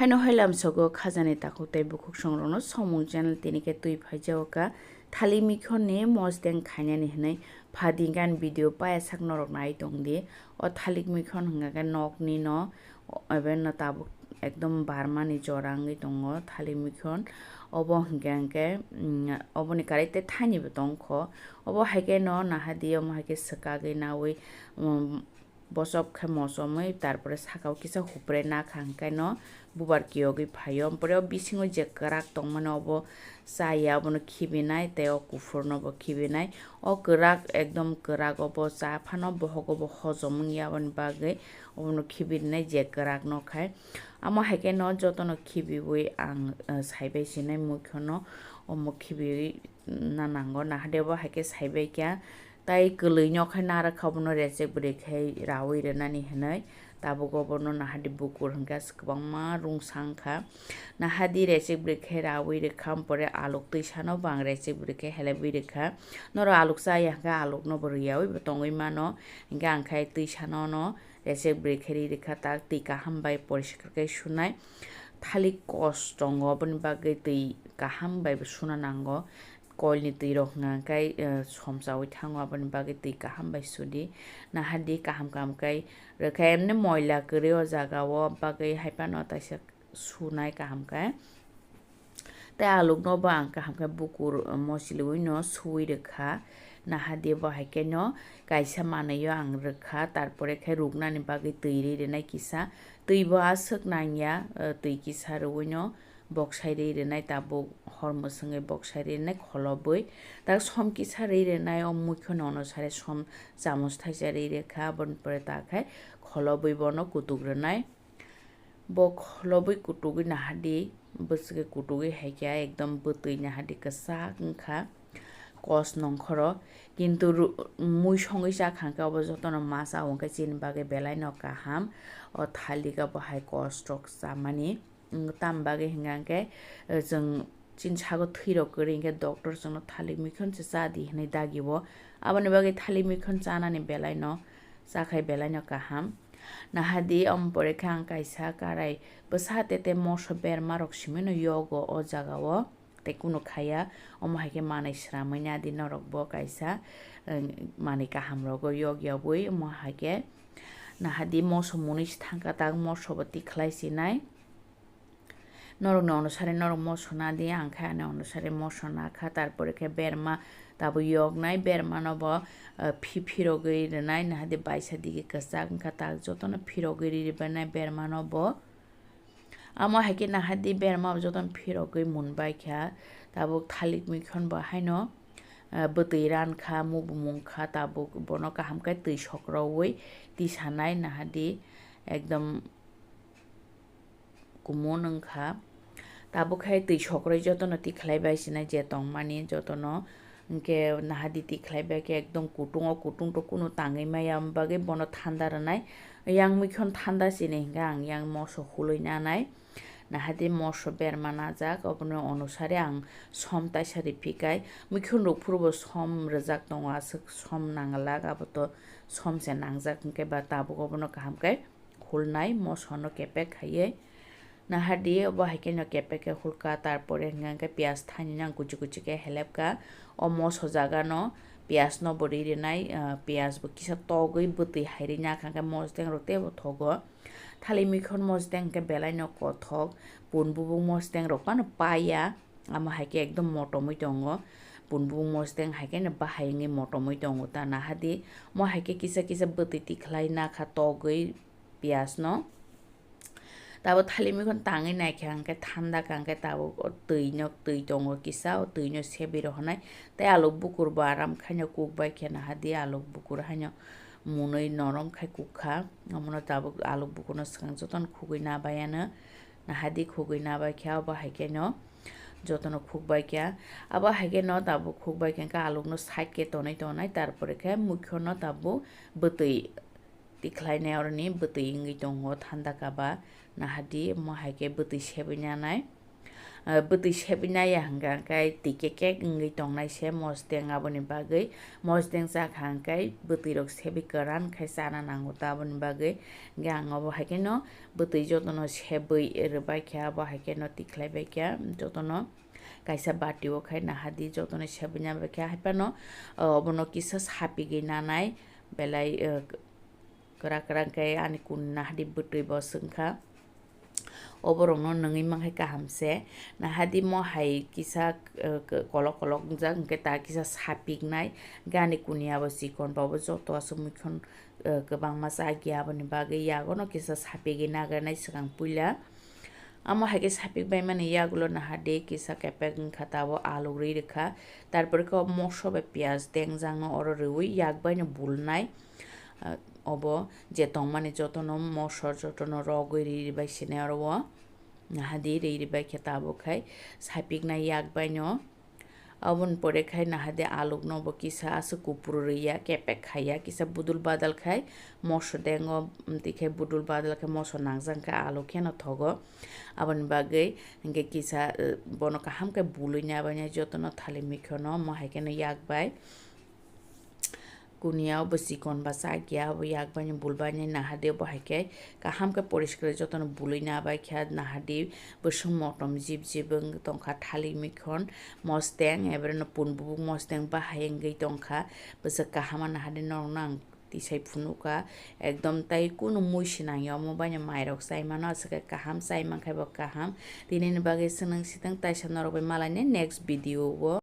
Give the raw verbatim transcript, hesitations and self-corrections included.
Haino hai lamsogo khajani takhuk tei bukhuk songrokno Somung channel tini khe twi phaijago ka thalik mikhon ni mosdeng khainani hinwi phadi gan video paya sak norok nai tongdi. O thalik mikhon hwnkha khe nokni no, o-, ebe no tabuk ekdom barmani jora wngwi tongo thalik mikhon. Obo hwnkha hwnkhe, mm, oboni karai tei thaini bo tongkho. Obo hai khe no nahadi omo hai khe swkagwi nawi, um, bosop khe mosomwi, tarpore saka o kisa hupre nakha, hwnkhe no bubar kiyogwi phaio. Ampore o bisingo je kwrak tongmani obo chaya, obono khibinai, tei o kuphurno bo khibinai. O kwrak, ekdom kwrak obo cha phano bohogo bo hojom wngya, aboni bagwi obono khibirinai je kwrak no khai. Amo hai khe no jotono khibiwi ang, eh, saibai sinai muikhono omo khibiwi na nango, nahade bo hai khe saibai kha. Tai kwlwi no khai narwkha, bono rechek bwrwi khai rawi rwnani hinwi. Tabuk obono nahadi bukur hwnkhe kwbangma rungsa wngkha. Nahadi rechek bwrwi khai rawi rwkha, ampore aluk twisano bo ang rechek bwrwi khai helebwi rwkha. Norok aluk chaya hwnkhe alukno bo rwyawi bo tongwi mano. Hwnkhe ang khai twisano no rechek bwrwi khai ri rwkha, tak twi kaham bai poriskar khe sunai. Thalik kos tongo, aboni bagwi twi kaham bai bo suna nango. Koilni twi rok hwnka khe, eh, somsawi thango, aboni bagwi twi kaham bai sudi. Nahadi kaham kaham khe rwkha, emni moila kwrwi o jaga o, bagwi hai phano taisa sunai kaham khe. Tei alukno bo ang kaham khe bukur, eh, mosiliwi no suwi rwkha. Nahadi bo hai khe no kaisa manwi o ang rwkha, tarpore khe ruknani bagwi twi ri rwnai kisa. Twi bo aswk nangya, eh, twi kisa rwui no boksai ri rwnai, tabuk hor mwswngwi boksai ri rwnai kholobwi. Tak som kisa ri rwnai, o muikhono onusare som chamus thaisa ri rwkha, aboni pore ta khe kholobwi bono kutuk rwnai. Bo kholobwi kutugwi nahadi, bwswkhe kutugwi hai khe ekdom bwtwi nahadi kwchak wngkha kos nongkhoro. Kintu ru-, mui songwi chakha khe obo jotono ma cha, hwnkhe chini bagwi belai no kaham. O thalik abo hai kos rok chamani. Wng, tam bagwi hwnka hwnkhe, eh, chwng chini sago thwi rok kwrwi hwnkhe doctor chwngno thalik mikhon se cha di hwnwi dagi o. Aboni bagwi thalik mikhon chanani belai no, chakhai belai no kaham. Nahadi, omo pore khe ang kaisa karai bwsa tete moso berma rok simi no yogo o jaga o. Tei kunu khaya, omo hai khe manwi swramwi nadi norok bo kaisa, eh, manwi kaham rogo yog yabwi, omo hai khe nahadi moso mwnwi se thangkha, tak moso bo tikhlai sinai. Norokni onusari norok moso nadi, ang khe ani onusari moso nakha, tarpore khe berma tabuk yoknai, bermano bo, eh, phi-, phirogwi rwnai, nahadi baisa digi kwchak wngkha, tak jotono phirogwi ri-, ribainai bermano bo. Amo hai khe nahadi berma bo jotono phirogwi munbai kha, tabuk thalik mikhon bo haino, eh, bwtwi ran kha, mubumung kha, tabuk bono kaham khe twi sokroui tisanai, nahadi ekdom kumun wngkha. Tabuk khe twi sokroui jotono tikhlai bai sinai je tongmani jotono, hwnkhe nahadi tikhlai bai khe ekdom kutung o, kutung to kunu tangwi maya, aboni bagwi bono thanda rwnai. Yang muikhon thanda sini hwnkhe ang yang moso hulwi nanai. Nahadi moso berma najak, obono onusari ang som taisa riphikai. Muikhon rok phuru bo som rwjak tongo, aswk som nanglak, abo to som se nangjak, hwnkhe ba tabuk obono kaham khe hulnai, moso no kepek khaiwi. Nahadi, obo hai khe no kepek khe hulka, tarpore hwnka hwnkhe piyaj thani no ang kuchi kuchi khe helepka. O moso jaga no piyaj no bo ri rinai, ah, piyaj bo kisa togwi bwtwi hai ri nakha hwnkhe mosdeng rok teibo thogo. Thalik mikhon mosdeng hwnkhe belai no kothok, pun bubung mosdeng rok phano paya. Amo hai khe ekdom motomwi tongo. Pun bubung mosdeng hai khe no bahai wngwi motomwi tongo ta nahadi. Mo hai khe kisa kisa bwtwi tikhlai nakha togwi piyaj no. Tabuk thalik mikhon tangwi naikha hwnkhe thanda ka hwnkhe tabuk o twi no, twi tongo kisa, o twi no sebwi rohornai. Tei aluk bukur bo aram khaino kuk bai khe nahadi aluk bukur haino munui norom khai kukha. Omono tabuk aluk bukurno swkang jotono khugwi nabai ano. Nahadi khugwi nabai khe abo hai khe no jotono khukbai kha. Abo hai khe no tabuk khukbai khe hwnkhe alukno side khe tonwi tongnai, tarpore khe muikhono tabuk bwtwi tikhlainai, oroni bwtwi wngwi tongo thanda kaba. Nahadi mo hai khe bwtwi sebwi nanai. Ah, bwtwi sebwi naiya hwnkha khe twi kekek wngwi tongnai se mosdeng, aboni bagwi mosdeng chakha hwnkhe bwtwi rok sebwi kwran khai chana nango ta, aboni bagwi hwnkhe ang obo hai kheno bwtwi jotono sebwi rwbai kha, abo hai kheno tikhlai bai kha jotono kaisa bati o khai nahadi jotono sebwi nabai kha, hai phano, ah, obono kisa sapigwi nanai belai, ah, kwrak kwrak khe ani kun nahadi bwtwi bo swngkha. Oborokno nungwi mankhe kaham se. Nahadi mo hai kisa, eh, k-, kolok kolok wngjak, hwnkhe ta kisa sapiknai. Hwnkhe ani kuniya bo chikon, bo bo joto aswk muikhon, eh, kwbangma chakya, aboni bagwi yagono kisa sapigwi nagarnai swkang puila. Amo hai khe sapik baimani yagulo nahadi kisa kepek wngkha, tabuk aluk rwi rwkha. Tarpore khe o moso bai piyaj dengjakno oro rwi yakbaino bulnai. Ah, obo je tongmani jotono mosor jotono rogwi ri bai sini oro o. Nahadi ri ri bai khe tabuk khai sapiknai yakbaino. Aboni pore khai nahadi alukno bo kisa aswk kupru rwi ya, kepek khai ya, kisa budul badal khai mosor dengo, twi khai budul badal khai mosor nangjak khe aluk kheno thogo. Aboni bagwi hwnkhe kisa, eh, bono kaham khe bului nabainai jotono thali mikhono mo hai kheno yakbai. Kuniya bo chikon ba chakya, abo yakbaino bulbaino nahadi bo hai khe kaham khe poriskar jotono bului nabai kha nahadi bwswng motom jib jib wng tongkha thali mikhon mosdeng, ebreno pun bubuk mosdeng bahai wngwi tongkha bwswk kaham nahadi norokno ang tisai phunukha ekdom tai kunu mui se nangya omo baino mairok chai mano aswk khe kaham chai mankhe bo kaham tinini bagwi swnang sitang taisa norok bai malainai next video o.